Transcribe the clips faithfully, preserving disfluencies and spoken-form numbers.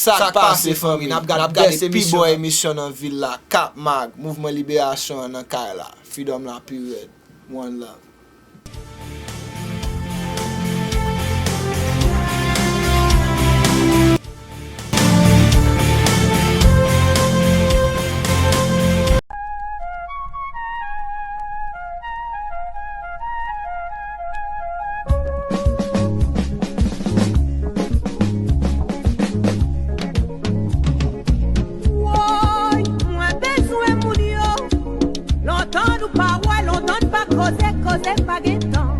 Sa k pase, fanmi? N ap gade bèl emisyon nan vil la, Kap Mag, mouvman liberasyon an nan kay la. Freedom la pi rèd. One love. Woy, mwen bezwen moun yo. Lontan nou pa wè, lontan n pa koze, koze pa gen tan.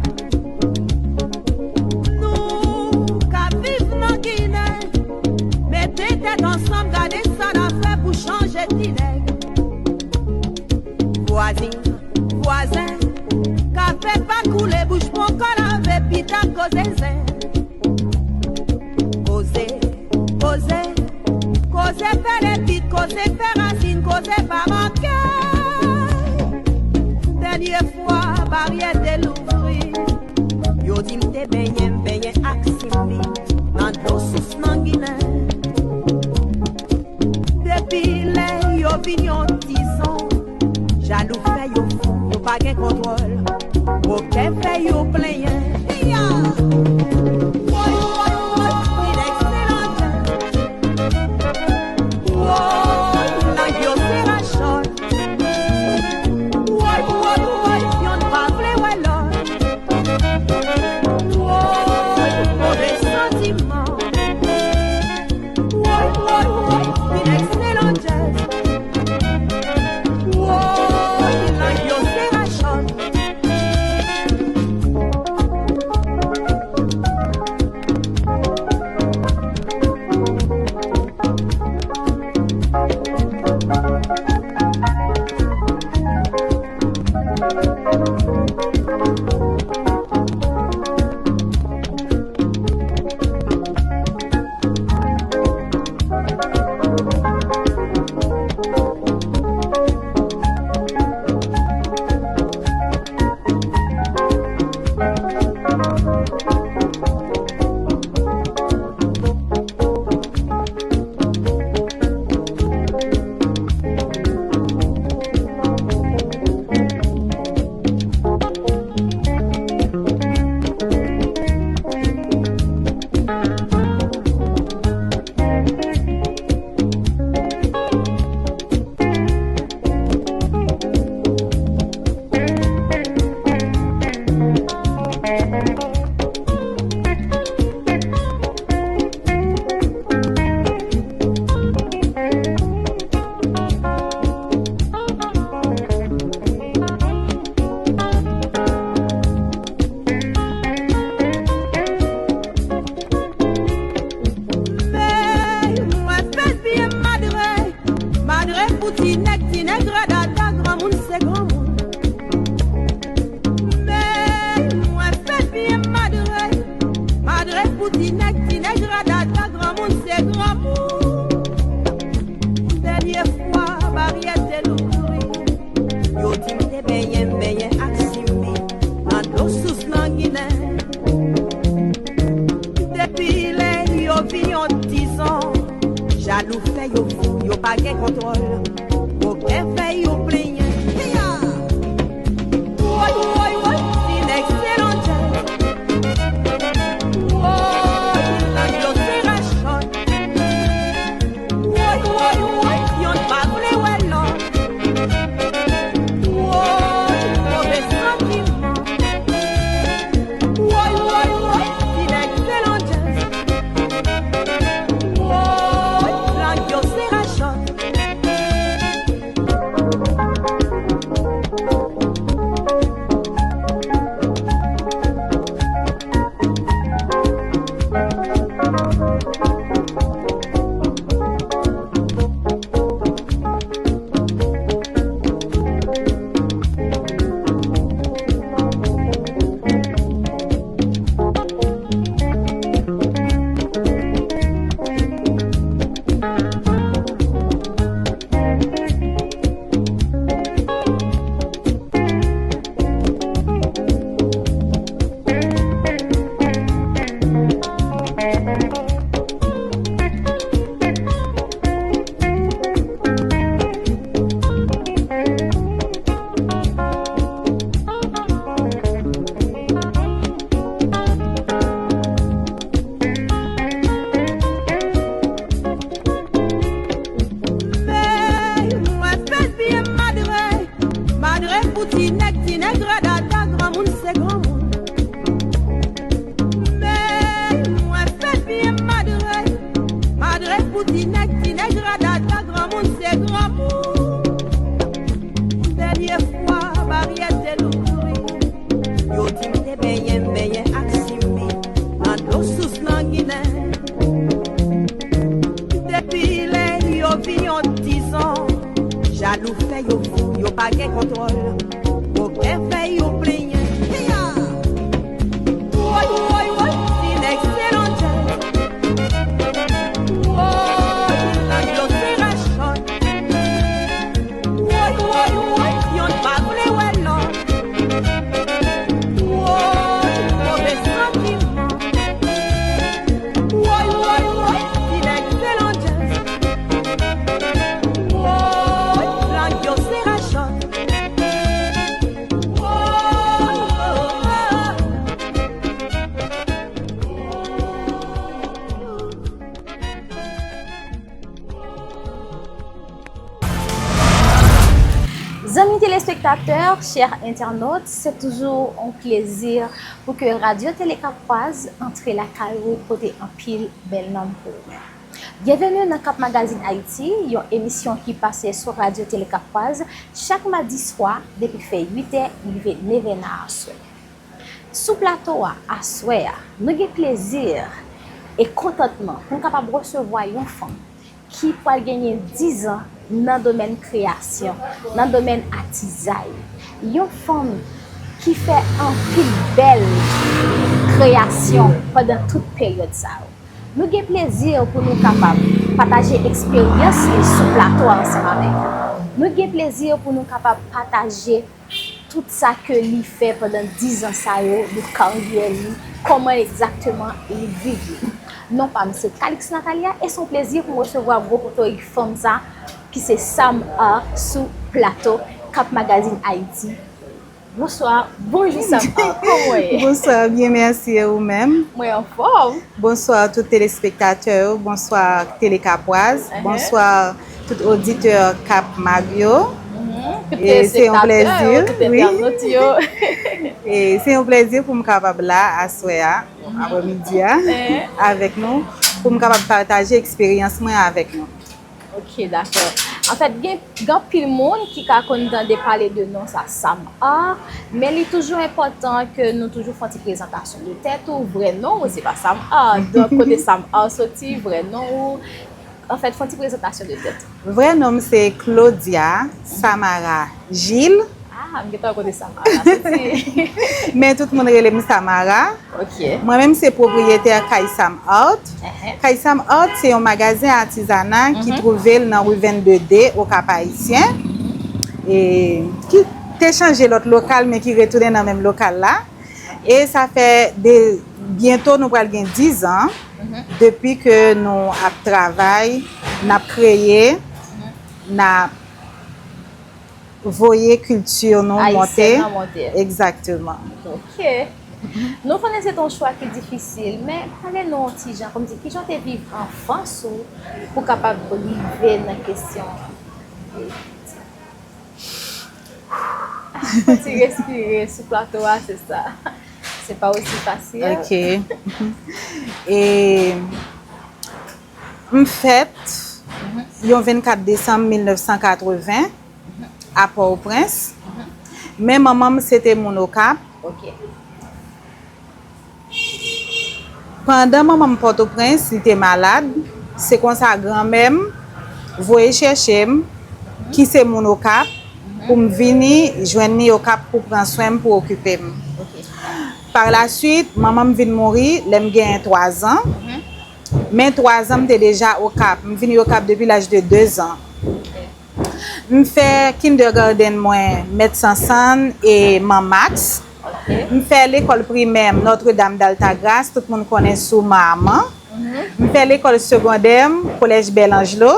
Nou ka viv nan Ginen, mete tèt ansanm, gade sa n a fè pou chanje ti nèg. Vwazin, vwazen, kafe pa koule, bouch poko lave, pita koze zen. Koze, koze, koze fè lepi, koze fè rasin, koze pa manke. Dènye fwa baryè te louvri, yo di m te benyen, m benyen ak Simbi nan dlo sous nan Ginen. Depi lè yo vin yon tizon, jalou fè yo fou, yo pa gen kontwòl, mokè fè yo plenyen. Woy, woy, woy, ti nèg se lòt. Woy, lang yo se rachòt. Woy, woy, woy, yonn pa vle wè lòt. Woy, move santiman. Woy, woy, woy, ti nèg se lòt. Woy, lang yo se rachòt. Men mwen fè byen madre, madre pou ti nèg, ti nèg rèd ata granmoun se granmoun. Men mwen fè byen madre, madre pou ti nèg, ti nèg rèd ata granmoun se granmoun. Dènye fwa baryè te louvri, yo di m te benyen, m benyen ak Simbi nan dlo sous nan Ginen. Depi lè yo vin yon tizon, jalou fè yo fou, yo pa gen kontwòl, mokè fè yo plenyen. Woy, woy, woy, ti nèg se lòt. Woy, lang yo se rachòt. Woy, woy, woy, yonn pa vle wè lòt. Woy, move santiman. Woy, woy, woy, ti nèg se lòt. Woy, lang yo se rachòt. Ti nèg, ti nèg radada, granmoun se granmoun. Dènye fwa baryè te louvri, yo di m te benyen, m benyen ak Simi nan dlo sous nan Ginen. Depi lè yo vin yon dizan, jalou fè yo fou, yo pa gen kontwòl. Kòkè fè yo plenyen. Woy, woy, woy, ti nèg se landjè. Woy, lang yo se rachòt. Woy, woy, woy, yonn pa vle wè lòt. Woy, move santiman. Woy, woy, woy, ti nèg se landjè. Woy, lang yo se rachòt. Zanmi telespektatè, chè entènot, se toujou yon plezi pou ke Radyo Tele Kapwaz antre lakay ou pote anpil bèl nanm pou ou. Byenveni nan Cap Magazine Haïti, yon emisyon ki pase sou Radyo Tele Kapwaz chak madi swa depi fè uit è rive nèf è nan aswè. Sou plato a, aswè a, nou gen plezi e kontantman pou n kapab resevwa yon fanm ki pral genyen dizan nan domèn kreyasyon, nan domèn atizay. Yon fanm ki fè anpil bèl kreyasyon pandan tout peryòd sa yo. Nou gen plezi pou nou kapab pataje eksperyans li sou plato a ansanm avèk nou. Nou gen plezi pou nou kapab pataje tout sa ke li fè pandan dizan sa yo de karyè li, kòman egzakteman li viv li. Non pa m se Calix Natalia e se yon plezi pou m resevwa gwo potorik fanm sa ki se Sam Art sou plato Cap Magazine Haïti. Bonswa, bonjou Sam Art, kòman w ye? Bonswa, byen mèsi, e ou menm? Mwen anfòm. Bonswa tout telespektatè yo, bonswa Tele Kapwaz, bonswa tout oditè Cap Mag yo. E se yon plezi, wi. E se yon plezi pou m kapab la aswè a, aprèmidi a, avèk nou, pou m kapab pataje eksperyans mwen avèk nou. Ok, dakò. Anfèt, gen, gen anpil moun ki ka konn tande pale de non sa Sam Art, men li toujou enpòtan ke nou toujou fè yon ti prezantasyon de tèt ou, vrè non ou, se pa Sam Art. Donk, kote Sam Art soti, vrè non ou, anfèt, fè yon ti prezantasyon de tèt ou. Vrè non m se Claudia Samara Gilles. Ah, m gentan wè kote Samara soti. Men tout moun rele m Samara. Ok. Mwen menm se pwopriyetè Kay Sam Art. Kay Sam Art se yon magazen atizana ki twouve l nan ri vennde D, Okap Ayisyen. E ki te chanje lòt lokal, men ki retounen nan menm lokal la. E sa fè de, byento nou pral gen dizan depi ke nou ap travay, n ap kreye, n ap voye kilti nou monte. Ayisyen nan monte. Egzakteman. Ok. Nou konnen se te yon chwa ki difisil, men pale nou yon ti jan, kòmsi, kijan w te viv anfans ou pou kapab rive nan kesyon. Fò ti respire sou plato a, se sa. Se pa osi fasil. Ok. E m fèt yon vennkat desanm mil nèf san katreven a Pòtoprens. Men manman m se te moun Okap. Ok. Pandan manman m Pòtoprens, li te malad, se konsa granmè m voye chèche m, ki se moun Okap, pou m vini jwenn li Okap pou pran swen m, pou okipe m. Ok. Par la suite, manman m vin mouri lè m gen twa zan. Men twa zan m te deja Okap. M vini Okap depi laj de de zan. M fè kindergarten mwen Mèt Sansann e Man Max. M fè lekòl primè m Notre Dame d'Altagrace, tout moun konnen sou Maman. M fè lekòl segondè m Kolèj Bèl Anjlo.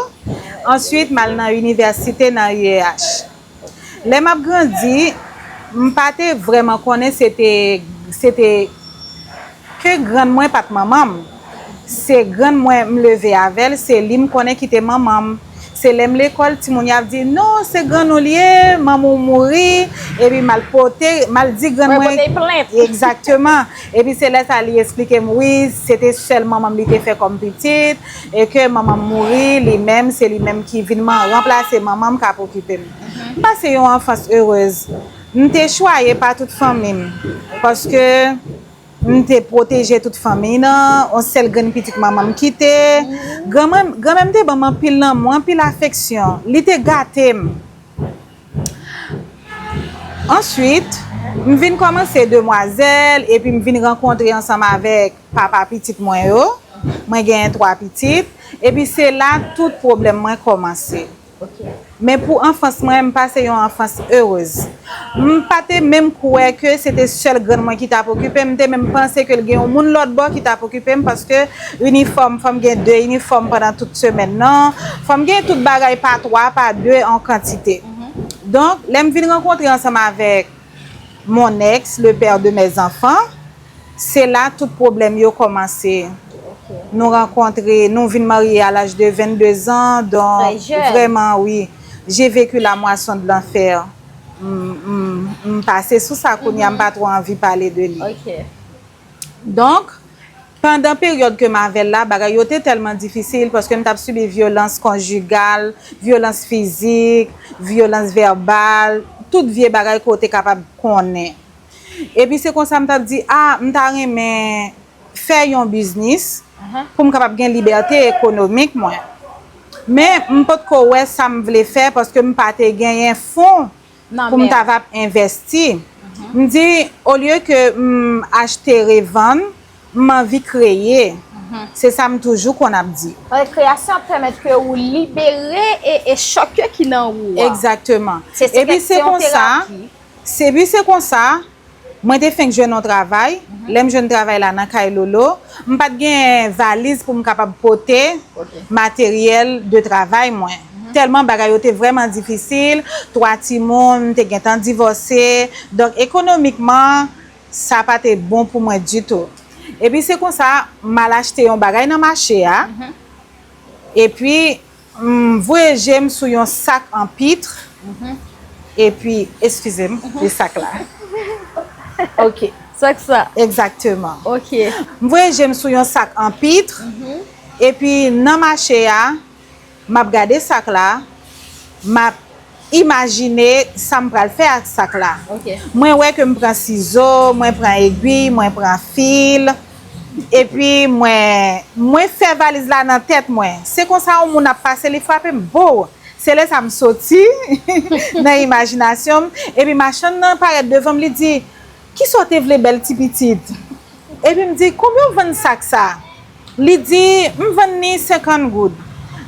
Answit, m al nan inivèsite nan U E H. Lè m ap grandi, m pa te vrèman konnen se te, se te ke grann mwen pa t manman m. Se grann mwen m leve avè l, se li m konnen ki te manman m. Se Se lè m lekòl, timoun yo ap di, "Non, se grann ou l ye, manman w mouri, epi m al pote, m al di grann mwen." Mwen pote plent. Egzakteman. Epi se lè sa li eksplike m, wi, se te sèl manman m li te fè kòm pitit, e ke manman m mouri, li menm, se li menm ki vin man, ranplase manman m k ap okipe m. M pase yon anfans erez. M te chwaye pa tout fanmi m, paske m te pwoteje tout fanmi nan, yon sèl grenn pitit manman m kite. Granmè, granmè m te ban m anpil lanmou, anpil afeksyon. Li te gate m. Answit, m vin kòmanse demwazèl, epi m vin rankontre ansanm avèk papa pitit mwen yo. Mwen genyen twa pitit, epi se la tout pwoblèm mwen kòmanse. Men pou anfans mwen, m pase yon anfans erez. M pa te menm kwè ke se te sèl grann mwen ki t ap okipe m, m te menm panse ke l gen yon moun lòt bò ki t ap okipe m, paske inifòm, fò m gen de inifòm pandan tout semèn nan, fò m gen tout bagay pa twa, pa de an kantite. Donk, lè m vin rankontre ansanm avèk mon ex, le père de mes enfants, se la tout pwoblèm yo kòmanse. Nou rankontre, nou vin marye a laj de vennde zan, donk vrèman, wi, j'ai vécu la moisson de l'enfer. M, m, m pase sou sa kounye a, m pa twò anvi pale de li. Donk, pandan peryòd ke m avè l la, bagay yo te tèlman difisil, paske m t ap sibi vyolans konjigal, vyolans fizik, vyolans vèbal, tout vye bagay ke w te kapab konnen. Epi se konsa m t ap di, a, m ta renmen fè yon biznis pou m kapab gen libète ekonomik mwen. Men m potko wè sa m vle fè, paske m pa te genyen fon pou m ta va envèsti. M di, olye ke m achte, revann, m anvi kreye. Se sa m toujou konn ap di. Paske kreyasyon ap pèmèt ke ou libere e, e chòk yo ki nan ou a. Egzakteman. Epi se konsa, epi se konsa, mwen te fenk jwenn yon travay. Lè m jwenn travay la nan kay Lolo, m pa t gen valiz pou m kapab pote materyèl de travay mwen. Tèlman bagay yo te vrèman difisil, twa timoun, m te gentan divòse. Donk, ekonomikman, sa pa te bon pou mwen ditou. Epi se konsa, m al achte yon bagay nan mache a. Epi, m voye je m sou yon sak an pitre. Epi, eskize m, de sak la. Ok. Sak sa. Egzakteman. Ok. M voye je m sou yon sak an pitre. Epi, nan mache a, m ap gade sak la, m ap imajine sa m pral fè ak sak la. Mwen wè ke m pran sizo, mwen pran egwi, mwen pran fil, epi mwen, mwen fè valiz la nan tèt mwen. Se konsa yon moun ap pase, li frape m, bow! Se lè sa m soti nan imajinasyon m, epi machann nan parèt devan m, li di, "Kisa w te vle, bèl ti pitit?" Epi m di, "Konbyen w vann sak sa?" Li di, "M vann li senkant goud."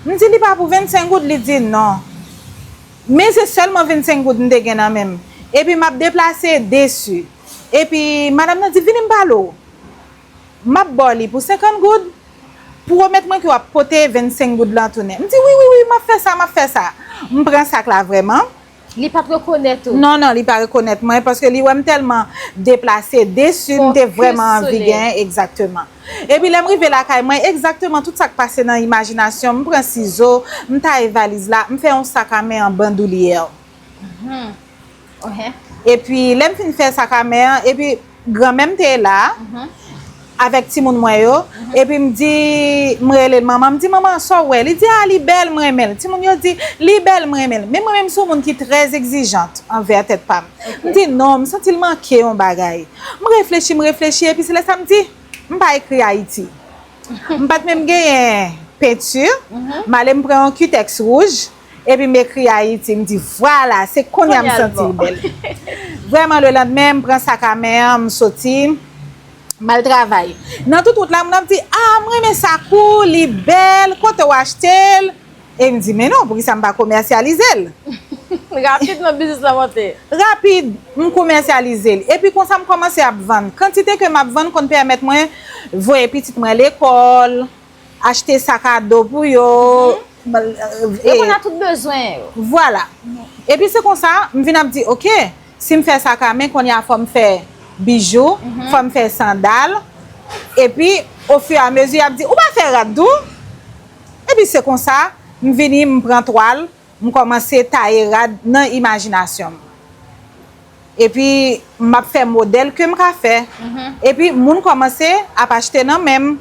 M di, "Li pa pou vennsenk goud?" Li di, "Non." Men se sèlman vennsenk goud m te gen nan men m. Epi m ap deplase desi. Epi madanm nan di, "Vini m pale w. M ap ba w li pou senkant goud, pwomèt mwen ke w ap pote vennsenk goud lan tounen." M di, "Wi, wi, wi, m ap fè sa, m ap fè sa." M pran sak la vrèman. Li pa t rekonèt ou? Non, non, li pa rekonèt mwen, paske li wè m tèlman deplase, desi, m te vrèman anvi genyen, egzakteman. Epi lè m rive lakay mwen, egzakteman tout sa k pase nan imajinasyon m, m pran sizo, m taye valiz la, m fè yon sak a men an bandoulyè. Epi lè m fin fè sak a men an, epi granmè m te la, avèk timoun mwen yo, epi m di, m rele l, "Manman," m di, "Manman, sa w wè?" Li di, "A, li bèl, m renmen l." Timoun yo di, "Li bèl, m renmen l." Men mwen menm, m se yon moun ki trè egzijant anvè tèt pa m. M di, "Non, m santi l manke yon bagay." M reflechi, m reflechi, epi se lè sa m di, "M pa ekri Ayiti." M pa t menm genyen penti, m ale m pran yon kitèks wouj, epi m ekri Ayiti, m di, "Vwala, se kounye a m santi l bèl." Vrèman, lelandmen, m pran sak a men an, m soti, m al travay. Nan tout wout la, moun ap di, "A, m renmen sak ou, li bèl, kote w achte l?" E m di, "Men non, poukisa m pa komèsyalize l?" Rapid nan biznis la monte. Rapid, m komèsyalize l. Epi konsa, m kòmanse ap vann. Kantite ke m ap vann konn pèmèt mwen voye pitit mwen lekòl, achte sak a do pou yo. Reponn a tout bezwen yo. Vwala. Epi se konsa, m vin ap di, "Ok, si m fè sak a men, kounye a fò m fè bijou, fò m fè sandal." Epi, ofiramezi, y ap di, "Ou pa fè rad tou?" Epi se konsa, M vini, m pran twal, m kòmanse taye rad nan imajinasyon m. Epi, m ap fè modèl ke m ka fè. Epi, moun kòmanse ap achte nan men m.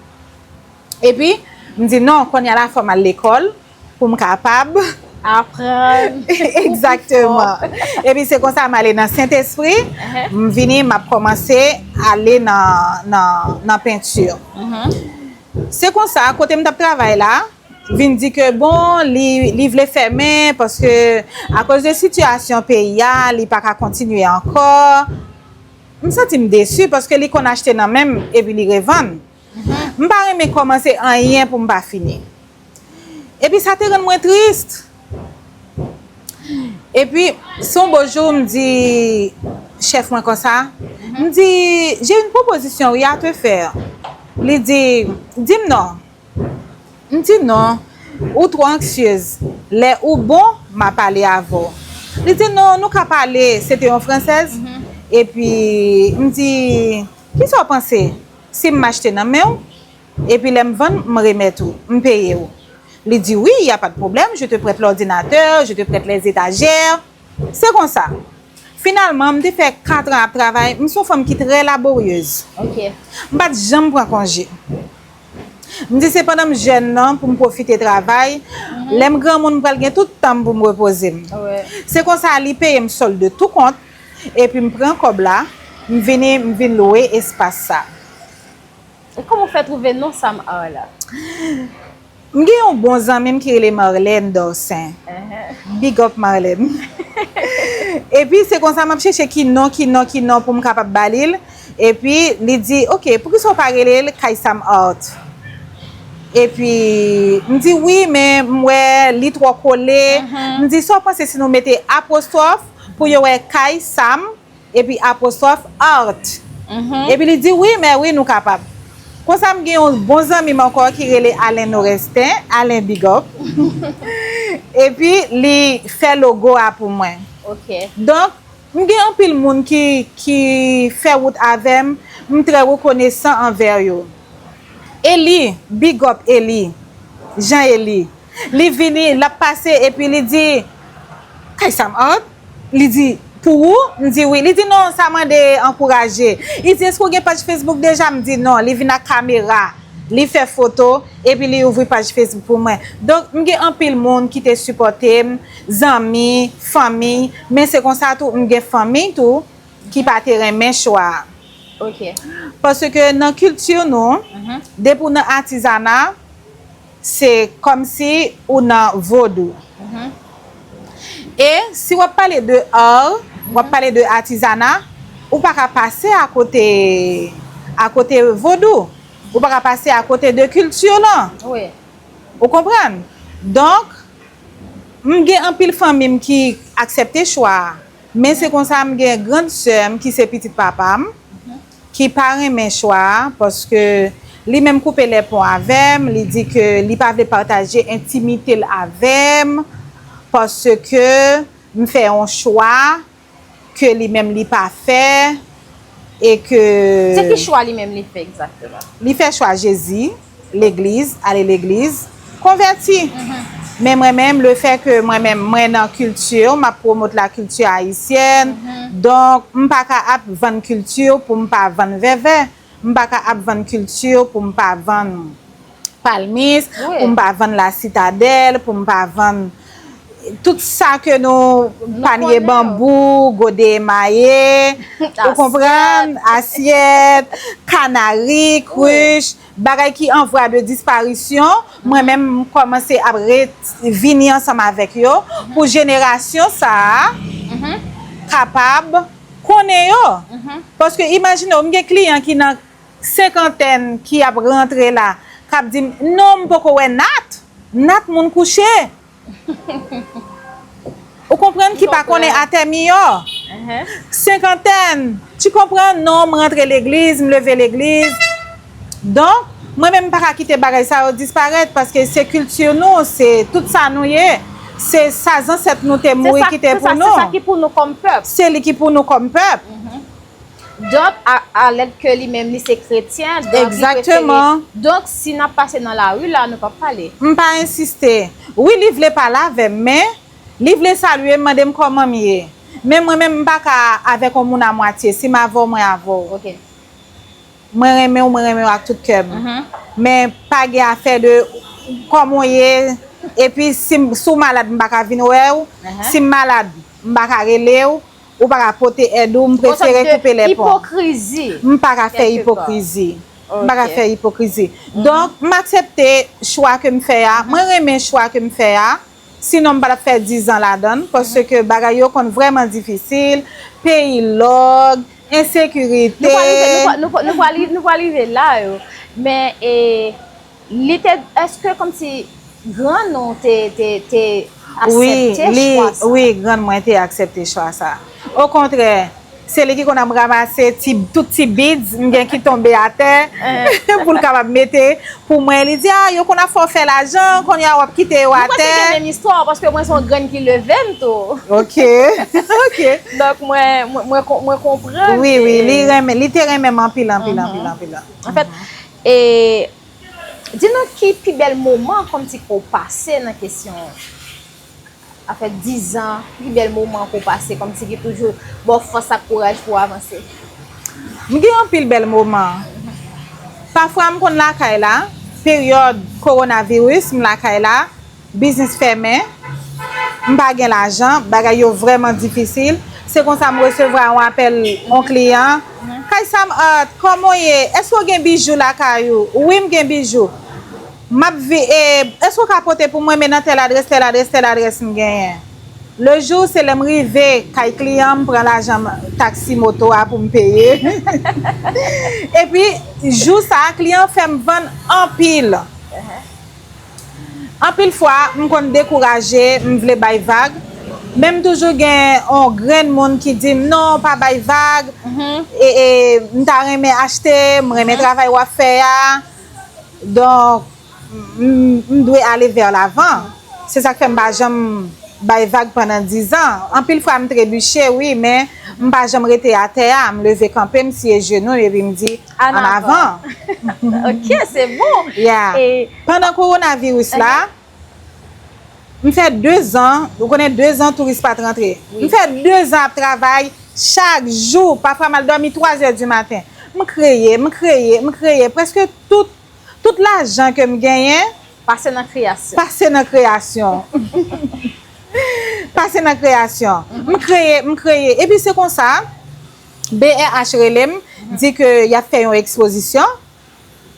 Epi, m di, "Non, kounye a la, fò m al lekòl pou m kapab." Aprann. Egzakteman. Epi, se konsa m ale nan Sentespri. M vini, m ap kòmanse ale nan, nan, nan penti. Se konsa, kote m t ap travay la, vin di ke, bon, li, li vle fèmen paske, akoz de sitiyasyon peyi a, li pa ka kontinye ankò. M santi m desi paske li konn achte nan men m epi li revann. M pa renmen kòmanse anyen pou m pa fini. Epi sa te rann mwen tris. Epi, se yon bo jou, m di chèf mwen konsa, m di, "J'ai une proposition, oui, à te faire." Li di, "Di m non." M di, "Non, ou twò anksyez. Lè ou bon, m a pale avè w." Li di, "Non, nou ka pale." Se te yon fransèz. Epi, m di, "Kisa w panse si m achte nan men w? Epi lè m vann, m remèt ou, m peye w." Li di, "Oui, y a pas de problème, je te prête l'ordinateur, je te prête les étagères." Se konsa. Finalman, m te fè kat an ap travay. M se yon fanm ki trè laboryez. M pa t janm pran konje. M di se pandan m jèn nan pou m pwofite travay. Lè m granmoun, m pral gen tout tan m pou m repoze m. Se konsa, li peye m sòl de tou kont. Epi m pran kòb la, m vini, m vin lwe espas sa. E kòman w fè twouve non Sam Art la? M gen yon bon zanmi m ki rele Marlène Dorcin. Big up Marlène. Epi se konsa m ap chèche ki non, ki non, ki non pou m kapab ba li l. Epi li di, "Ok, poukisa w pa rele l Kay Sam Art?" Epi m di, "Wi, men m wè li twò kole." M di, "Sa w panse si nou mete apostwòf pou yo wè Kay Sam epi apostwòf art?" Epi li di, "Wi, mè wi, nou kapab." Konsa, m gen yon bon zanmi m ankò ki rele Alain Norestin. Alain, big up. Epi li fè logo a pou mwen. Donk, m gen anpil moun ki, ki fè wout avè m. M trè rekonesan anvè yo. Eli, big up Eli. Jean Eli. Li vini, l ap pase, epi li di, "Kay Sam Art?" Li di, "Pou ou?" M di, "Wi." Li di, "Non, sa mande ankouraje." Li di, "Èske w gen paj Facebook deja?" M di, "Non." Li vin ak kamera, li fè foto, epi li ouvri paj Facebook pou mwen. Donk, m gen anpil moun ki te sipòte m, zanmi, fanmi, men se konsa tou, m gen fanmi tou ki pa te renmen chwa a. Paske nan kilti nou, depi w nan atizana, se kòmsi ou nan vodou. E si w ap pale de art, w ap pale de atizana, ou pa ka pase akote, akote vodou. Ou pa ka pase akote de kilti lan. Ou konprann? Donk, m gen anpil fanmi m ki aksepte chwa a. Men se konsa m gen grann sè m ki se pitit papa m, ki pa renmen chwa a, paske li menm koupe lè pon avè m, li di ke li pa vle pataje entimite l avè m, paske m fè yon chwa ke li menm li pa fè, e ke... Se ki chwa li menm li fè egzakteman? Li fè chwa Jezi, legliz, ale legliz, konvèti. Men mwen menm, le fè ke mwen menm, mwen nan kilti, m ap pwomot la kilti ayisyèn, donk, m pa ka ap vann kilti pou m pa vann vèvè, m pa ka ap vann kilti pou m pa vann palmis, pou m pa vann la sitadèl, pou m pa vann tout sa ke nou, panye banbou, gode emaye, ou konprann, asyèt, kanari, krich, bagay ki an vwa de disparisyon, mwen menm m kòmanse ap re-, vini ansanm avèk yo pou jenerasyon sa a kapab konnen yo. Paske imajine w, m gen kliyan ki nan senkantèn ki ap rantre la, k ap di m, "Non, m poko wè Nat. Nat moun kouche." Ou konprann, ki pa konnen atè miyò. Senkantèn, tu konprann, non, m rantre legliz, m leve legliz. Donk, mwen menm m pa ka kite bagay sa yo disparèt, paske se kilti nou, se tout sa nou ye, se sa zansèt nou te mouri kite pou nou. Se sa ki pou nou kòm pèp. Se li ki pou nou kòm pèp. Donk, a, a lèt ke li menm li se kretyen, donk li prefere. Egzakteman. Donk, si n ap pase nan lari la, nou p ap pale. M pa ensiste. Wi, li vle pale avè m, men li vle salye m, mande m kòman m ye. Men mwen menm, m pa ka avèk yon moun amwatye. Si m avè w, mwen avè w. Ok. Mwen renmen w, mwen renmen w ak tout kè m. Mhm. Men pa gen afè de kòman w ye. Epi si m, si w malad, m pa ka vin wè w. Mhm. Si m malad, m pa ka rele w. Ou pa ka pote èd ou, m prefere koupe lè pon. Yon sòt de ipokrizi. M pa ka fè ipokrizi. M pa ka fè ipokrizi. Donk, m aksepte chwa ke m fè a. Mwen renmen chwa ke m fè a. Sinon, m pa t ap fè diz an ladan l, paske bagay yo konn vrèman difisil, peyi lòg, ensekirite. Nou pral rive, nou pral, nou pral, nou pral, nou pral rive la yo. Men, e, li te, èske kòmsi grann ou te, te, te aksepte chwa sa? Wi, grann mwen te aksepte chwa sa. Okontrè, se li ki konn ap ranmase ti, tout ti beads m gen ki tonbe atè pou l kapab mete pou mwen. Li di, "A, yo konn ap fè w fè lajan, kounye a w ap kite yo atè." Nou prèske gen menm istwa, paske mwen se yon grenn ki leve m tou. Ok, ok. Donk, mwen, mwen, mwen kon-, mwen konprann. Wi, wi, li renmen, li te renmen m anpil, anpil, anpil, anpil. Anfèt, e, di nou ki pi bèl moman kòmsi ke w pase nan kesyon afè diz an, pi bèl moman ke w pase, kòmsi ki toujou ba w fòs ak kouraj pou w avanse? M gen anpil bèl moman. Pafwa, m konn lakay la, peryòd kowonaviris, m lakay la, biznis fèmen, m pa gen lajan, bagay yo vrèman difisil. Se konsa m resevwa yon apèl yon kliyan. "Kay Sam Art, kòman w ye? Èske w gen bijou lakay ou?" "Wi, m gen bijou." M ap vi-, e, èske w ka pote pou mwen, men nan tèl adrès, tèl adrès, tèl adrès m genyen? Le jou, se lè m rive kay kliyan, m pran lajan m, taksi moto a pou m peye. Epi, jou sa a, kliyan fè m vann anpil. Anpil fwa, m konn dekouraje, m vle bay vag. Men m toujou gen yon grenn moun ki di m, "Non, pa bay vag." E, e, "M ta renmen achte, m renmen travay w ap fè a." Donk, m, m dwe ale vè lavan. Se sa k fè m pa janm bay vag pandan diz an. Anpil fwa, m trebiche, wi, men m pa janm rete atè a. M leve kanpe, m siye jenou m, epi m di, "An avan." Ok, se bon. Yeah. E pandan kowonaviris la, m fè de zan, ou konnen de zan touris pa t rantre. Wi. M fè de zan ap travay chak jou, pafwa m al dòmi twa zè di maten. M kreye, m kreye, m kreye. Prèske tout, tout lajan ke m genyen, pase nan kreyasyon. Pase nan kreyasyon. Pase nan kreyasyon. M kreye, m kreye. Epi se konsa, B R H rele m, di ke y ap fè yon ekspozisyon.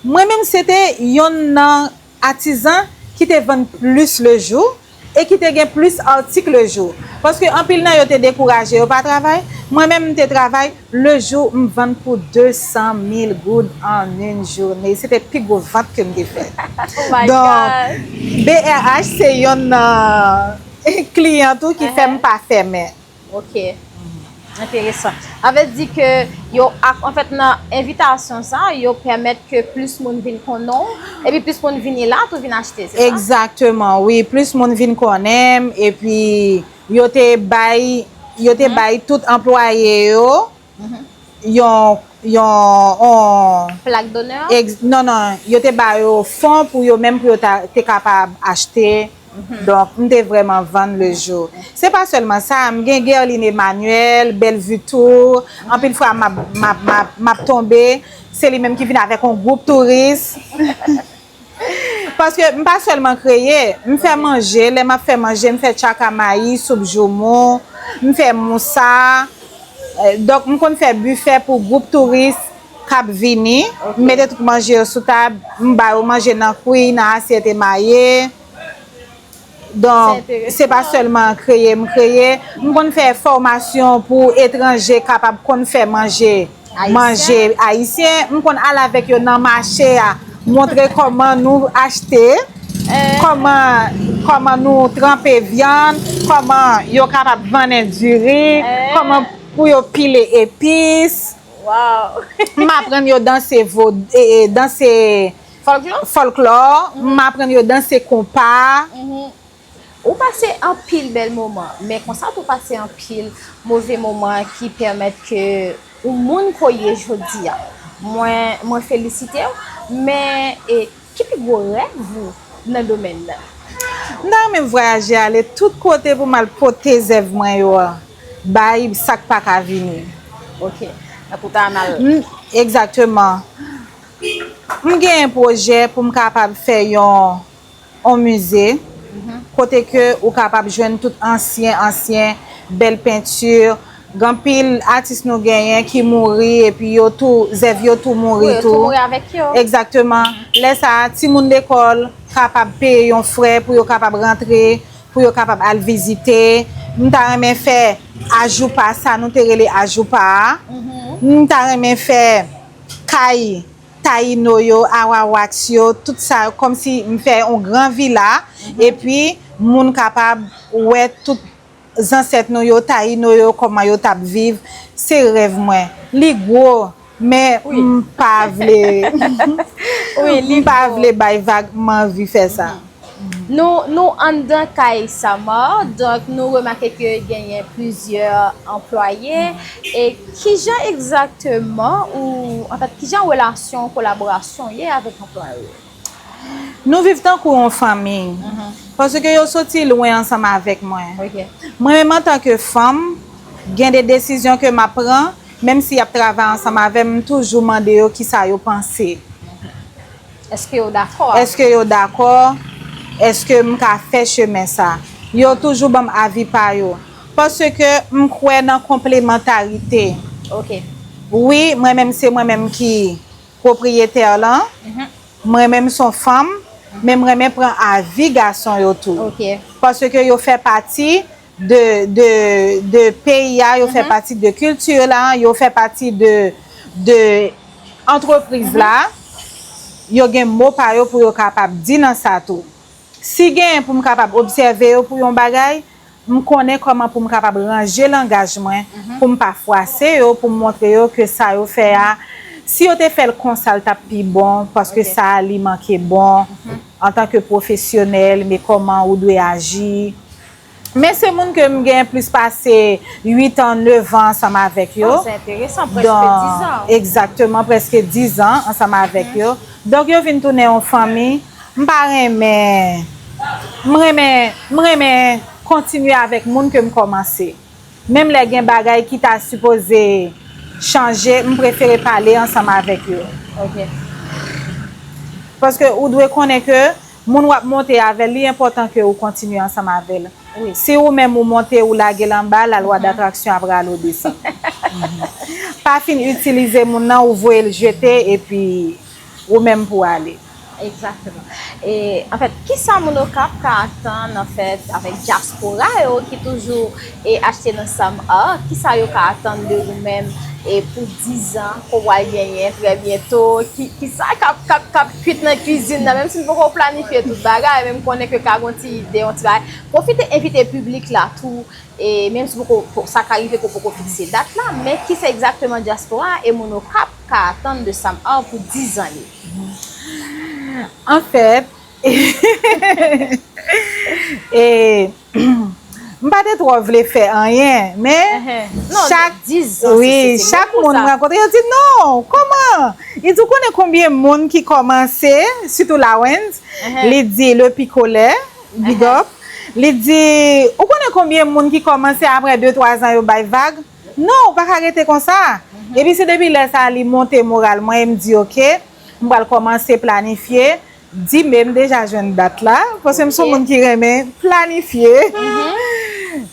Mwen menm, se te yonn nan atizan ki te vann plis le jou e ki te gen plis atik le jou. Paske anpil nan yo te dekouraje, yo pa travay. Mwen menm, m te travay. Le jou, m vann pou de san mil goud an yon jounen. Se te pi gwo vant ke m te fè. Oh my God. Donk, B R H se yonn nan kliyan tou ki fè m pa fèmen. Ok. Enteresan. Sa vle di ke yo, ak, anfèt, nan envitasyon sa, yo pèmèt ke plis moun vin konnen w, epi plis moun vini la tou vin achte, se sa? Egzakteman, wi. Plis moun vin konnen m, epi yo te bay, yo te bay tout anplwaye yo yon, yon, yon plak donè? Ex-, non, non, yo te ba yo fon pou yo menm, pou yo ta, te kapab achte. Donk, m te vrèman vann le jou. Se pa sèlman sa, m gen Guerline Emmanuel, Bellevue Tour. Anpil fwa, m ap, m ap, m ap, m ap tonbe. Se li menm ki vin avèk yon gwoup touris. Paske m pa sèlman kreye, m fè manje. Lè m ap fè manje, m fè tchaka mayi, soup joumou, m fè mousa. Eh, donk, m konn fè bifè pou gwoup touris k ap vini. M mete tout manje yo sou tab, m ba yo manje nan kwi, nan asyèt emaye. Donk, se pa sèlman kreye m kreye. M konn fè fòmasyon pou etranje kapab konn fè manje, manje ayisyen. M konn al avèk yo nan mache a, montre kòman nou achte, kòman, kòman nou tranpe vyann, kòman yo kapab vannen diri, kòman pou yo pile epis. Wow! M aprann yo danse vo-, e, e, danse fòklò, m aprann yo danse konpa. Ou pase anpil bèl moman, men konsa tou pase anpil move moman ki pèmèt ke ou moun ke w ye jodi a. Mwen, mwen felisite w, men e, ki pi gwo rèv ou nan domèn nan? M ta renmen vwayaje ale tout kote pou m al pote zèv mwen yo a, bay sa k pa ka vini. Ok. Tankou ta anal. M, egzakteman. M gen yon pwojè pou m kapab fè yon, yon mize, kote ke ou kapab jwenn tout ansyen, ansyen, bèl penti. Gen anpil atis nou genyen ki mouri, epi yo tou, zèv yo tou mouri tou. Wi, yo tou mouri avèk yo. Egzakteman. Lè sa a, timoun lekòl kapab peye yon frè pou yo kapab rantre, pou yo kapab al vizite. M ta renmen fè ajoupa, sa nou te rele ajoupa a. M ta renmen fè kay Tayino yo, Arawaks yo, tout sa, kòmsi m fè yon gran vila, epi moun kapab wè tout zansèt nou yo, Tayino yo, kòman yo t ap viv. Se rèv mwen. Li gwo, men m pa vle, m pa vle bay vag, m anvi fè sa. Nou, nou anndan kay Samar, donk nou remake ke genyen plizyè anplwaye. E kijan egzakteman ou, anfèt, kijan relasyon kolaborasyon ye avèk anplwaye yo? Nou viv tankou yon fanmi, paske yo soti lwen ansanm avèk mwen. Mwen menm, antanke fanm, gen de desizyon ke m ap pran, menm si y ap travay ansanm avè m, m toujou mande yo kisa yo panse. Èske yo dakò avè w? Èske yo dakò? Èske m ka fè chemen sa? Yo toujou ban m avi pa yo. Paske m kwè nan konplemantarite. Ok. Wi, mwen menm, se mwen menm ki pwopriyetè lan. Mwen menm, se yon fanm, men mwen renmen pran avi gason yo tou. Ok. Paske yo fè pati de, de, de peyi a, yo fè pati de kilti la, yo fè pati de, de antrepriz la, yo gen mo pa yo pou yo kapab di nan sa tou. Si genyen pou m kapab obsève yo pou yon bagay, m konnen kòman pou m kapab ranje langaj mwen, pou m pa fwase yo, pou m montre yo ke sa yo fè a, si yo te fè l konsa, l t ap pi bon, paske sa a, li manke bon. Antanke pwofesyonèl, men kòman ou dwe aji. Men se moun ke m gen plis pase uit an, nèf an ansanm avèk yo. Oh, se enteresan, prèske dizan. Egzakteman, prèske dizan ansanm avèk yo. Donk, yo vin tounen yon fanmi. M pa renmen, m renmen, m renmen kontinye avèk moun ke m kòmanse. Menm lè gen bagay ki ta sipoze chanje, m prefere pale ansanm avèk yo. Ok. Paske ou dwe konnen ke moun w ap monte avè l, li enpòtan ke ou kontinye ansanm avè l. Wi. Si ou menm ou monte, ou lage l anba, lalwa datraksyon ap rale w desann. Pa fin itilize moun nan, ou voye l jete, epi ou menm pou ale. Egzakteman. E, anfèt, kisa moun Okap ka atann, anfèt, avèk dyaspora yo ki toujou, e, achte nan Sam Art? Kisa yo ka atann de ou menm, e, pou dizan ke w pral genyen trè byento? Ki, kisa k ap, k ap, k ap kwit nan kwizin nan? Menm si n poko planifye tout bagay, men m konnen ke ka gen yon ti ide, yon ti bagay. Pwofite envite piblik la tou, e menm si poko, po-, sa ka rive ke w poko fikse dat la, men kisa egzakteman dyaspora e moun Okap ka atann de Sam Art pou dizan li? Anfèt, e, m pa te twò vle fè anyen, men chak, wi, chak moun m rankontre, yo di, "Non, kòman?" Li di, "Ou konnen konbyen moun ki kòmanse, sitou Lawens?" Li di, "Le Picolè, big up." Li di, "Ou konnen konbyen moun ki kòmanse, apre de, twa zan, yo bay vag?" Non, ou pa ka rete konsa. Epi se depi lè sa a li monte moral mwen, e m di, "Ok, m pral kòmanse planifye." Di me, m deja jwenn dat la, paske m se yon moun ki renmen planifye.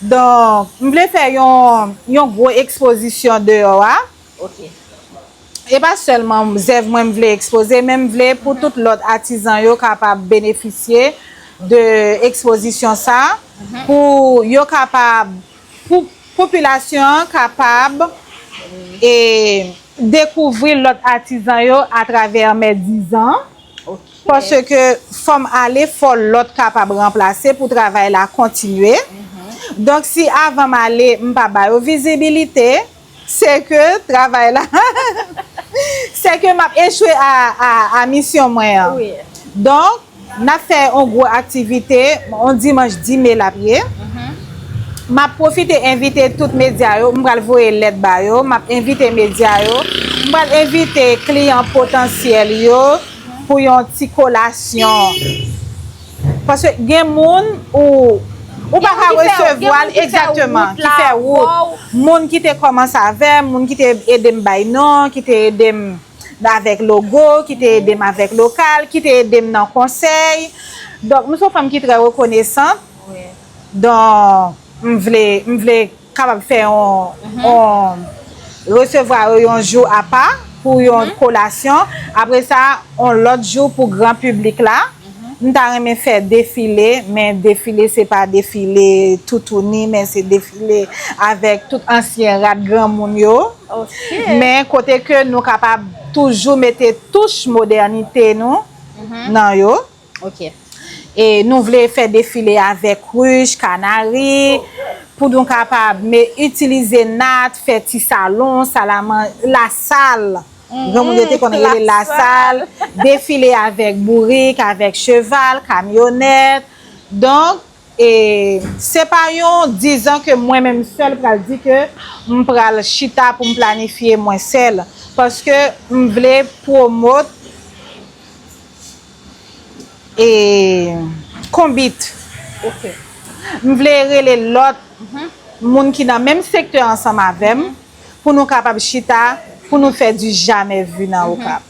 Donk, m vle fè yon, yon gwo ekspozisyon deyò a. Ok. E pa sèlman zèv mwen m vle ekspoze, men m vle pou tout lòt atizan yo kapab benefisye de ekspozisyon sa, pou yo kapab, pou popilasyon an kapab, e, dekouvri lòt atizan yo atravè mè dizan. Ok. Paske fò m ale, fò lòt kapab ranplase pou travay la kontinye. Donk, si avan m ale, m pa ba yo vizibilite, se ke travay la, se ke m ap echwe a, a, a misyon mwen an. Wi. Donk, n ap fè yon gwo aktivite, yon dimanch dis me l ap ye. M ap pwofite envite tout medya yo, m pral voye lèt ba yo, m ap envite medya yo, m pral envite kliyan potansyèl yo pou yon ti kolasyon. Paske gen moun ou ou pa ka resevwa l egzakteman, ki fè wout. Moun ki te kòmanse avè m, moun ki te ede m bay non, ki te ede m avèk logo, ki te ede m avèk lokal, ki te ede m nan konsèy. Donk, m se yon fanm ki trè rekonesan. Donk, m vle, m vle kapab fè yon, yon resevwa yo yon jou apa pou yon kolasyon. Apre sa, yon lòt jou pou gran piblik la. M ta renmen fè defile, men defile se pa defile toutouni, men se defile avèk tout ansyen rad granmoun yo. Men kote ke nou kapab toujou mete touch modènite nou nan yo. E nou vle fè defile avèk ruj, kanari, pou nou kapab me, itilize nat, fè ti salon, salaman, lasal. Granmoun yo te konn rele lasal, defile avèk bourik, avèk cheval, kamyonèt. Donk, e, se pa yon dizan ke mwen menm sèl pral di ke m pral chita pou m planifye mwen sèl. Paske m vle pwomot e konbit. M vle rele lòt moun ki nan menm sektè ansanm avè m pou nou kapab chita, pou nou fè du jamais vu nan Okap.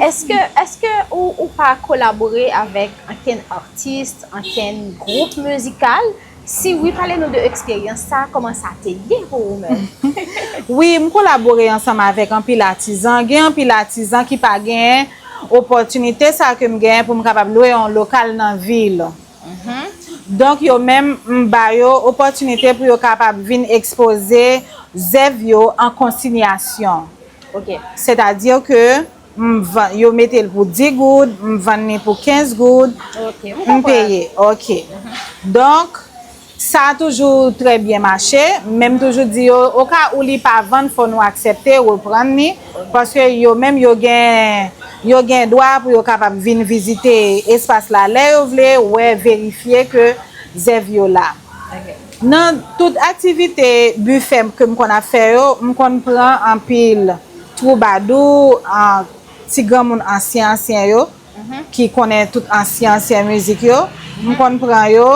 Èske, èske ou, ou pa kolabore avèk ankenn atis, ankenn gwoup mizikal? Si wi, pale nou de eksperyans sa, kòman sa te ye pou ou menm? Wi, m kolabore ansanm avèk anpil atizan. Gen anpil atizan ki pa genyen opòtinite sa ke m genyen pou m kapab lwe yon lokal nan vil. Donk, yo menm, m ba yo opòtinite pou yo kapab vin ekspoze zèv yo an konsinyasyon. Sètadi ke m vann, yo mete l pou dis goud, m vann li pou kenz goud, m peye. Ok. Donk, sa toujou trè byen mache, men m toujou di yo, oka ou li pa vann, fò nou aksepte reprann li, paske yo menm yo gen, yo gen dwa pou yo kapab vin vizite espas la lè yo vle, wè, verifye ke zèv yo la. Nan tout aktivite bifè ke m konn ap fè yo, m konn pran anpil twoubadou, ti granmoun ansyen ansyen yo, ki konnen tout ansyen ansyen mizik yo. M konn pran yo,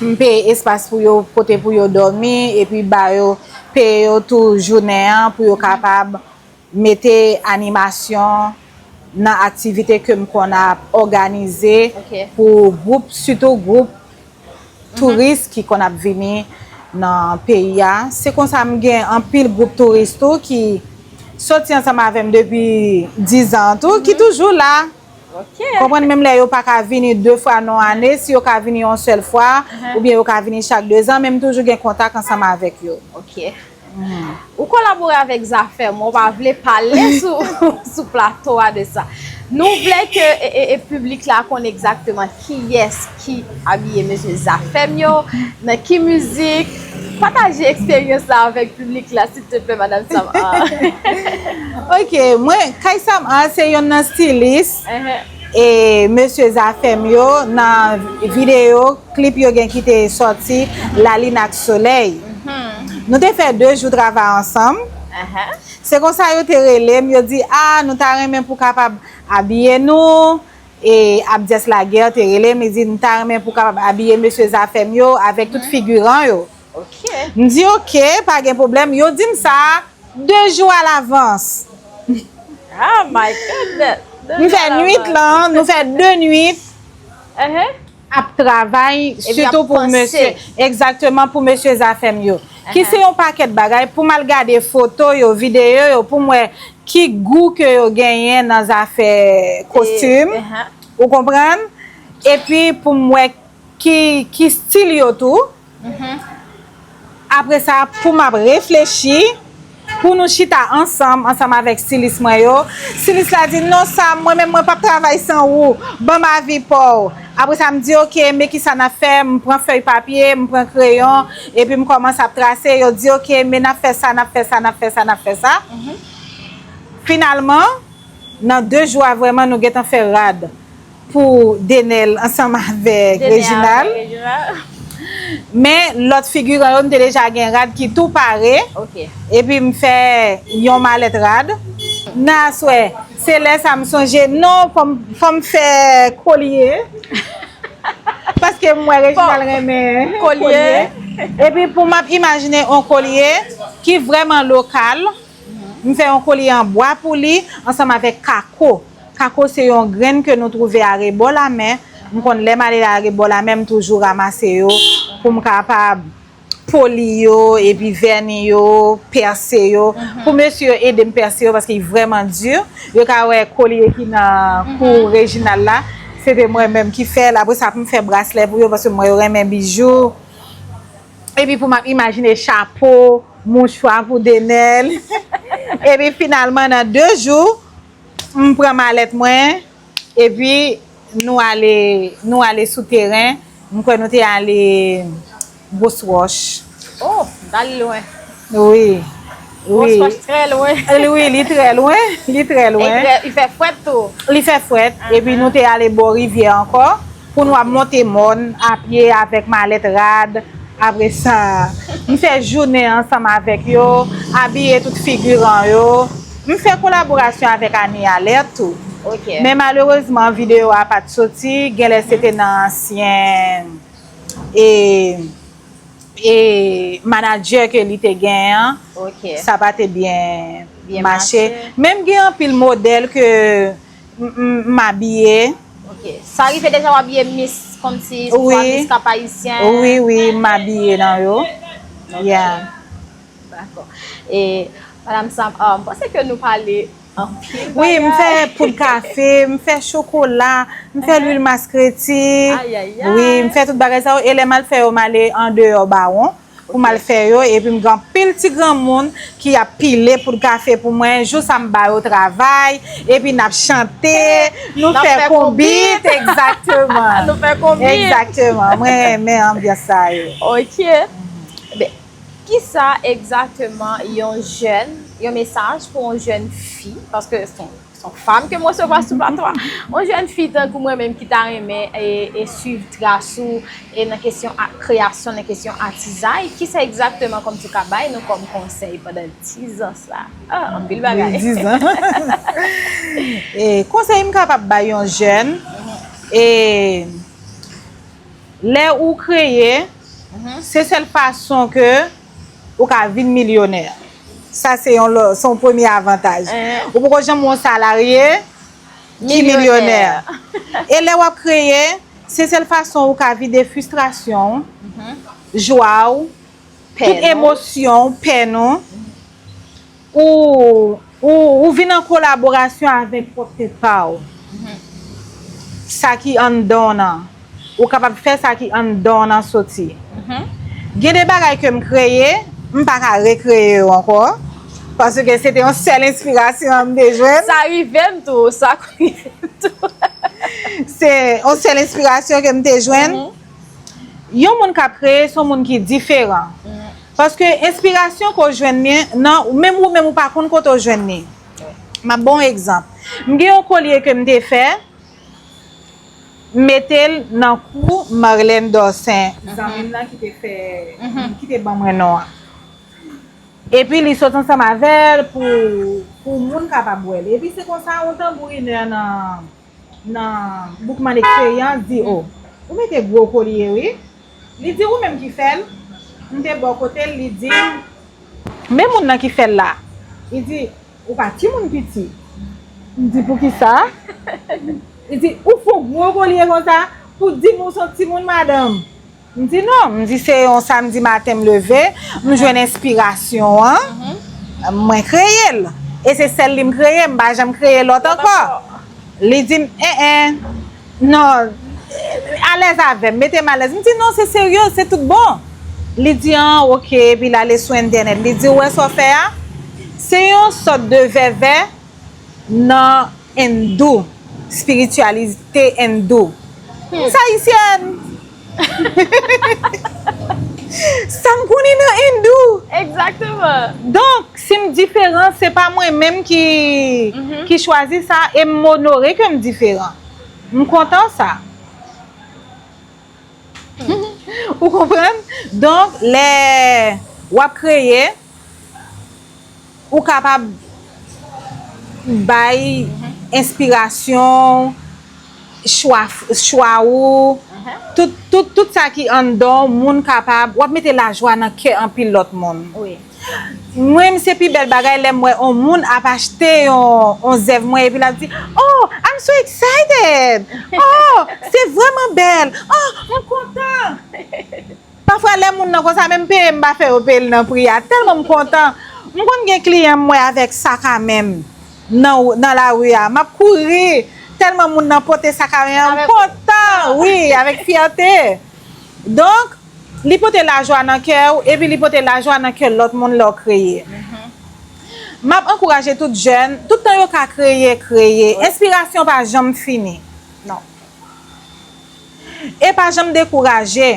m peye espas pou yo, kote pou yo dòmi, epi ba yo, peye yo tou jounen an pou yo kapab mete animasyon nan aktivite ke m konn ap òganize pou gwoup, sitou gwoup touris ki konn ap vini nan peyi a. Se konsa m gen anpil gwoup touris tou ki soti ansanm avè m depi dizan an tou, ki toujou la. Konprann, menm lè yo pa ka vini de fwa nan ane, si yo ka vini yon sèl fwa, oubyen yo ka vini chak dezan, men m toujou gen kontak ansanm avèk yo. Ou kolabore avèk Zafèm, ou pa vle pale sou, sou plato a de sa. Nou vle ke e, e, e piblik la konn egzakteman kiyès ki abiye mesye Zafèm yo, nan ki mizik. Pataje eksperyans la avèk piblik la, silteplè, Madanm Sam A. Ok, mwen, Kay Sam A se yonn nan stilis. E mesye Zafèm yo nan videyo, klip yo gen ki te sòti, Lalin ak Solèy. Nou te fè de jou travay ansanm. Se konsa yo te rele m, yo di, a, nou ta renmen pou kapab abiye nou. E Abdias Laguerre te rele m, li di, nou ta renmen pou kapab abiye mesye Zafèm yo avèk tout figiran yo. M di, ok, pa gen pwoblèm. Yo di m sa de jou alavans. Oh my goodness! M fè nwit lan, nou fè de nwit ap travay, sitou pou mesye, egzakteman pou mesye Zafèm yo. Ki se yon pakèt bagay, pou m al gade foto yo, videyo yo, pou m wè ki gou ke yo genyen nan zafè kostim, ou konprann? Epi pou m wè ki, ki stil yo tou. Apre sa, pou m ap reflechi, pou nou chita ansanm, ansanm avèk stilis mwen yo. Stilis la di, non Sam, mwen menm mwen p ap travay san ou. Ban m avi pa w. Apre sa, m di, ok, men kisa n ap fè? M pran fèy papye, m pran kreyon, epi m kòmanse ap trase. Yo di, ok, men n ap fè sa, n ap fè sa, n ap fè sa, n ap fè sa. Finalman, nan de jou a, vrèman, nou gentan fè rad pou Denel ansanm avèk Reginald. Men lòt figiran yo, m te deja gen rad ki tou pare. Ok. Epi m fè yon malèt rad. Nan aswè, se lè sa m sonje, non, fò m, fò m fè kolye. Paske m wè Reginald renmen Kolye. Epi pou m ap imajine yon kolye ki vrèman lokal, m fè yon kolye an bwa pou li, ansanm avèk kako. Kako se yon grenn ke nou twouve arebò lamè. M konn lè m ale arebò lamè, m toujou ranmase yo pou m kapab poli yo, epi vèni yo, pèse yo. Pou mesye yo ede m pèse yo, paske li vrèman di. Yo ka wè kolye ki nan kou Reginald la, se te mwen menm ki fè l. Apre sa, pou m fè braslè pou yo, paske m wè yo renmen bijou. Epi pou m ap imajine chapo, mouchwa pou Denel. Epi finalman, nan de jou, m pran malèt mwen, epi nou ale, nou ale sou teren. M kwè nou te ale Gwo Wòch. Oh, m t ale lwen. Wi. Gwo Wi. Wòch trè lwen. Wi, li trè lwen. Li trè E lwen. trè- li fè fwèt tou. Li fè fwèt. Epi nou te ale bò rivyè ankò. Pou nou ap monte mòn apye avèk malèt rad. Apre sa, m fè jounen ansanm avèk yo, abiye tout figiran yo. M fè kolaborasyon avèk Ani Alert tou. Ok. Men malerezman, videyo a pa t soti. Genlè se te nan ansyen e, e manadjè ke li te genyen an. Ok. Sa pa te byen Byen mache. mache. Men m gen anpil modèl ke m, m, m abiye. Ok. Sa rive deja w abiye Miss kòmsi Wi. swa Miss Cap Haïtien? Wi, wi, m abiye nan yo. Yeah. Dakò. E Madam Sam, ah, m panse ke nou pale anpil Wi, m bagay. Fè poud kafe, m fè chokola, m fè lwil maskreti. Ay, ay, ay. Wi, m fè tout bagay sa yo. E lè m al fè yo, m ale andeyò Bawon pou m al fè yo. Epi m gen anpil ti granmoun ki ap pile poud kafe pou mwen. Jou sa m ba yo travay. Epi n ap chante, nou N ap fè fè konbit. konbit. Egzakteman. Nou fè konbit. Egzakteman. Mwen renmen anbyans sa yo. Ok. Ben, kisa egzakteman yon jèn, yon mesaj pou yon jèn fi, paske se yon, se yon fanm ke m resevwa sou plato a. Yon jèn fi tankou mwen menm ki ta renmen e, e swiv tras ou e nan kesyon a, kreyasyon, nan kesyon atizay, kisa egzakteman kòmsi w ka bay nou kòm konsèy pandan dizan sa? Ah, anpil bagay. Dizan. E konsèy m kapab bay yon jèn, e lè ou kreye, se sèl fason ke ou ka vin milyonè. Sa se yon lò, se yon premye avantaj. Ou poko janm yon salarye ki milyonè. E lè w ap kreye, se sèl fason ou ka vide fristrasyon w, jwa w, tout emosyon w, pè nou. Ou, ou, ou vin an kolaborasyon avèk pwòp tèt pa w. Sa ki anndan w nan. Ou kapab fè sa ki anndan w nan soti. Gen de bagay ke m kreye, m pa ka rekreye yo ankò. Paske se te yon sèl enspirasyon m te jwenn. Sa rive m tou, sa rive m tou. Se yon sèl enspirasyon ke m te jwenn. Yon moun k ap kreye, se yon moun ki diferan. Paske enspirasyon ke w jwenn li, nan, menm ou menm ou pa konn kote w jwenn li. M ap ba w yon egzanp. M gen yon kolye ke m te fè, m mete l nan kou Marlène Dorcin, zanmi m nan ki te fè, ki te ban mwen non an. Epi li sot ansanm avè l pou, pou moun kapab wè l. Epi se konsa, yon tanbourinè nan, nan Boukman Eksperyans di, "O, ou mete gwo kolye, wi." Li di, "Ou menm ki fè l?" M te bò kote l, li di, "Men moun nan ki fè l la." Li di, "Ou pa timoun piti." M di, "Poukisa?" Li di, "Ou fè yon gwo kolye konsa pou di m ou se yon timoun, madanm?" M di, "Non." M di, "Se yon samdi maten m leve, m jwenn enspirasyon an, mwen kreye l. E se sèl li m kreye, m pa janm kreye lòt ankò." Li di m, "En, en, non, alèz avè m, mete m alèz." M di, "Non, se serye, se tout bon." Li di, "An, oke." Epi l ale sou entènèt. Li di, "Ou wè sa w fè a? Se yon sòt de vèvè nan endou, espirityalite endou." M se ayisyèn. Sa m konnen nan endou. Egzakteman. Donk, si m diferan, se pa mwen menm ki, ki chwazi sa, e m onore ke m diferan. M kontan sa. Ou konprann? Donk, lè w ap kreye, ou kapab bay enspirasyon, chwa, chwa ou, tout, tout, tout sa ki anndan w, moun kapab, w ap mete lajwa nan kè anpil lòt moun. Wi. Mwen, se pi bèl bagay lè m wè yon moun ap achte yon, yon zèv mwen epi l ap di, "Oh, I'm so excited! Oh, se vrèman bèl! Oh, m kontan!" Pafwa, lè moun nan konsa, menm peye m pa fè yo peye l nan pri a. Tèlman m kontan. M konn gen kliyan m wè avèk sak a men m nan, nan lari a. M ap kouri. Tèlman moun nan pote sak a men an, m kontan, wi, avèk fyète. Donk, li pote lajwa nan kè w, epi li pote lajwa nan kè lòt moun lè w kreye. M ap ankouraje tout jèn, tout tan yo ka kreye, kreye. Enspirasyon pa janm fini. Non. E pa janm dekouraje.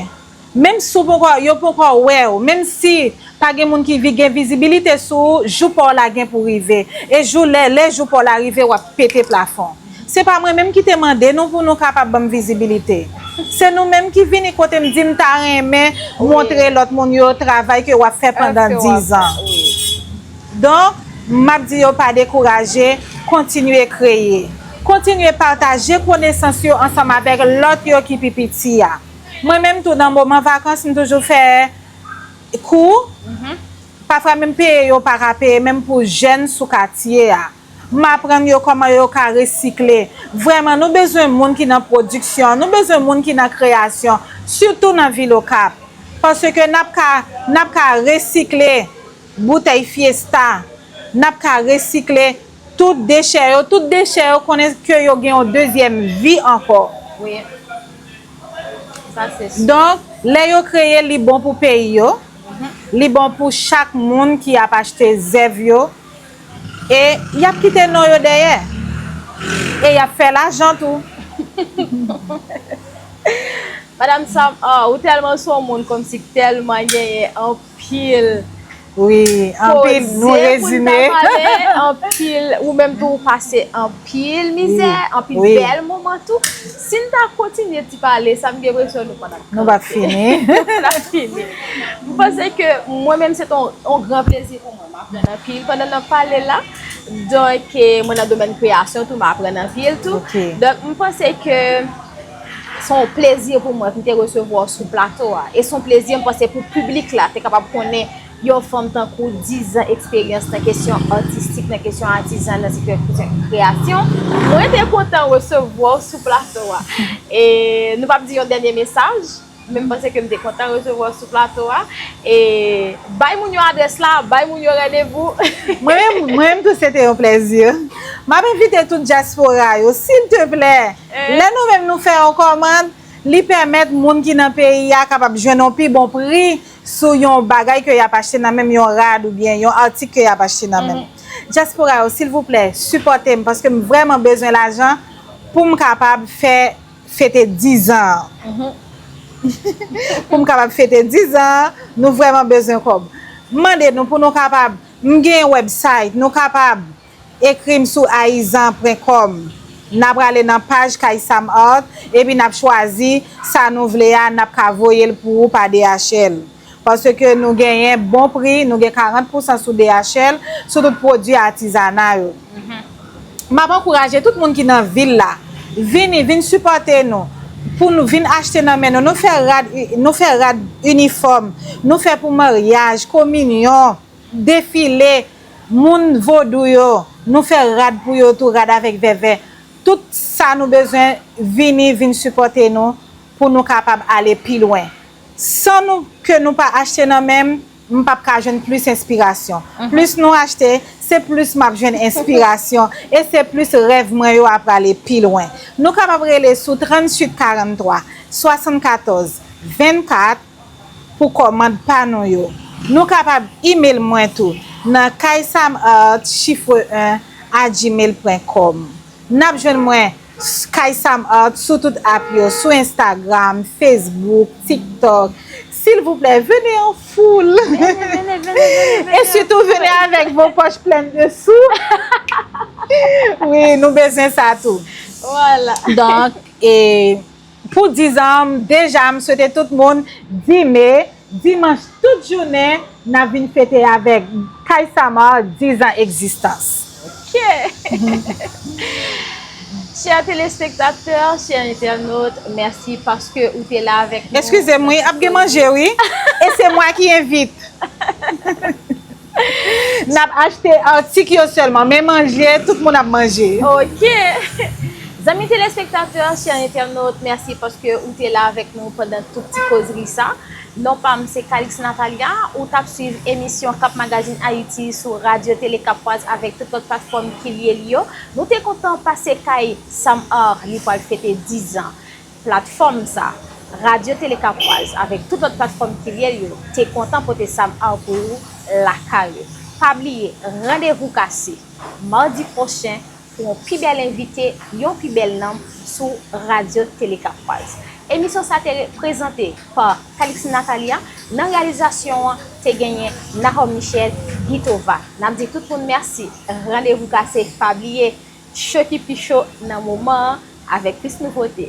Menm si w poko, yo poko wè w, menm si pa gen moun ki vi, gen vizibilite sou ou, jou pa w la gen pou rive. E jou lè, lè jou pa w la rive, w ap pete plafon. Se pa mwen menm ki te mande nou pou nou kapab ban m vizibilite. Se nou menm ki vini kote m di m ta renmen montre lòt moun yo travay ke w ap fè pandan dizan. Donk, m ap di yo pa dekouraje, kontinye kreye. Kontinye pataje konesans yo ansanm avèk lòt yo ki pi piti a. Mwen menm tou nan moman vakans, m toujou fè kou. Pafwa menm peye yo pa ka peye, menm pou jèn sou katye a. M aprann yo kòman yo ka resikle. Vrèman, nou bezwen moun ki nan pwodiksyon, nou bezwen moun ki nan kreyasyon, sitou nan vil Okap. Paske n ap ka, n ap ka resikle boutèy Fiesta, n ap ka resikle tout dechè yo. Tout dechè yo konnen ke yo gen yon dezyèm vi ankò. Wi. Sa se si. Donk, lè yo kreye, li bon pou peyi yo, li bon pou chak moun ki ap achte zèv yo, e y ap kite non yo dèyè, e y ap fè lajan tou. Madam Sam, ah, ou tèlman se yon moun kòmsi k tèlman genyen anpil Wi, anpil nou koze pou n ta rezime. Pale, anpil, ou menm tou ou pase anpil mizè, anpil bèl moman tou. Si n ta kontinye ti pale, sa m gen enpresyon nou pa t ap Nou p ap fini. Nou p ap fini. M panse ke mwen menm se t yon, yon gran plezi pou mwen. M aprann anpil pandan n ap pale la. Donk, eh, mwen nan domèn kreyasyon tou, m aprann anpil tou. Ok. Donk, m panse ke se yon plezi pou mwen pou m te resevwa w sou plato a. E se yon plezi, m panse, pou piblik la te kapab konnen yon fanm tankou w, dizan eksperyans nan kesyon atistik, nan kesyon atizan, nan sektè kreyasyon. Mwen te kontan resevwa w sou plato a. E nou p ap di yon dènye mesaj, men m panse ke m te kontan resevwa w sou plato a. E bay moun yo adrès la, bay moun yo randevou. Mwen menm, mwen menm tou se te yon plezi. M ap envite tout dyaspora yo, silteplè, lè nou menm nou fè yon kòmand, li pèmèt moun ki nan peyi a kapab jwenn yon pi bon pri sou yon bagay ke y ap achte nan men m, yon rad oubyen yon atik ke y ap achte nan men m. Dyaspora yo, silvouplè, sipòte m paske m vrèman bezwen lajan pou m kapab fè fete dizan an. Pou m kapab fete dizan an, nou vrèman bezwen kòb. M mande nou pou nou kapab, m gen website, nou kapab ekri m sou aizan pwen kòm. N ap prale nan paj Kaysam Art, epi n ap chwazi sa nou vle a, n ap ka voye l pou ou pa D H L. Paske nou genyen bon pri, nou gen karant pousan sou D H L, sou tout pwodui atizana yo. M ap ankouraje tout moun ki nan vil la, vini, vin sipòte nou, pou nou vin achte nan men nou. Nou fè rad, nou fè rad inifòm, nou fè pou maryaj, kominyon, defile, moun vodou yo, nou fè rad pou yo tou, rad avèk vèvè. Tout sa nou bezwen, vini, vin sipòte nou pou nou kapab ale pi lwen. San nou, ke nou pa achte nan men m, m p ap ka jwenn plis enspirasyon. Plis nou achte, se plis m ap jwenn enspirasyon e se plis rèv mwen yo ap prale pi lwen. Nou kapab rele sou tranntuit karanntwa swasannkatòz vennkat pou kòmand pa nou yo. Nou kapab email mwen tou nan kaysamart chiffre un à gmail point com. N ap jwenn mwen Kaysam Art sou tout app yo, sou Instagram, Facebook, TikTok. Silvouplè, venez en foule. Vene, vene, vene, vene, vene. E sitou, venez avec vos poches pleines de sous. Wi, nou bezwen sa tou. Vwala. Donk, e, Pou diz an, deja, m swete tout moun di me, dimanch tout jounen, n ap vin fete avèk Kay Samar diz an egzistans. Ok. Chè telespektatè, chè entènot, mèsi paske ou te la avèk nou. Eskize m, wi, ap gen manje, wi. E se mwen ki envit. N ap achte atik yo sèlman, men manje, tout moun ap manje. Ok. Zanmi telespektatè, chè entènot, mèsi paske ou te la avèk nou pandan tout ti kozri sa. Non pa m se Calix Natalia, ou t ap swiv emisyon Cap Magazine Haïti sou Radyo Tele Kapwaz avèk tout lòt platfòm ki lye li yo. Nou te kontan pase kay Sam Art, li pral fete diz an. Platfòm sa, Radyo Tele Kapwaz avèk tout lòt platfòm ki lye l yo, te kontan pote Sam Art pou ou lakay ou. Pa bliye, randevou kase madi pwochen pou yon pi bèl envite, yon pi bèl nanm sou Radyo Tele Kapwaz. Emisyon sa te prezante pa Calix Natalia, nan reyalizasyon an te genyen Nahom Michel, Guy Tova. N ap di tout moun mèsi, randevou kase, pa bliye, cho ki pi cho nan moman an avèk plis nouvote.